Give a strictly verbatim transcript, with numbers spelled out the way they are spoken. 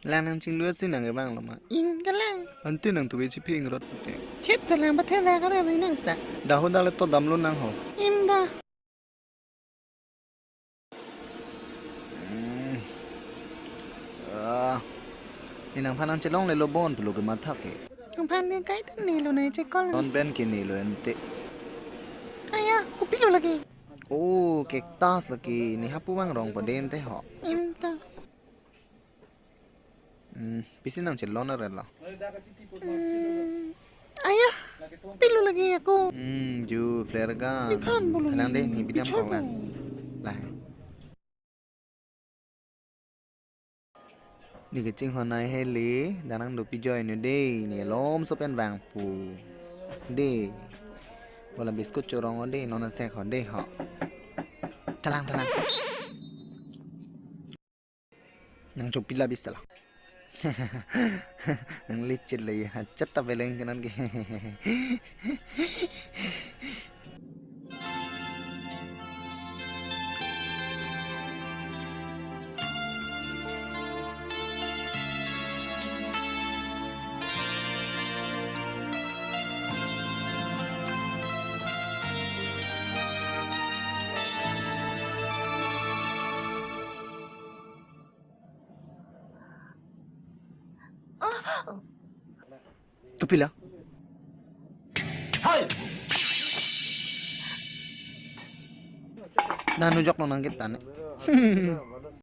Lang nang chinglu si nang kevang lo ma. In kelang. Ante nang tuwe chipi ingrot pute. Thet selang ba thet ra kare ri nang ta. Dahu dale to damlo nang ho. Im da. Hmm. Ah. Ni nangphan nangchelonglelo bon pulo ke matha ke. Nangphan ni kai ta nelo nai chekol. Non ben ke nelo ante. Aya, kopilo lake. Oh, cactus lake. Ne hapu vangrong po den te ho. Im ta. Hmm, pisi nangchelon arelo. Hmm, aya, pilo lake ako. Hmm, ju flare gun. Iphan bulu. Thalang de, ni bidam. Pichot kok lang. Lah. Ne kachinghon nai hele, dak nang dopi join nu de, ne lomso pen vangpo. De. Bola biscuit chorong o de, non asek ho de ho. Thalang, thalang. Nang chopi la bisala. Nang lichin le ya, chat ta beleng kenan ke. Kopilo? Nanu jok nang kita ne.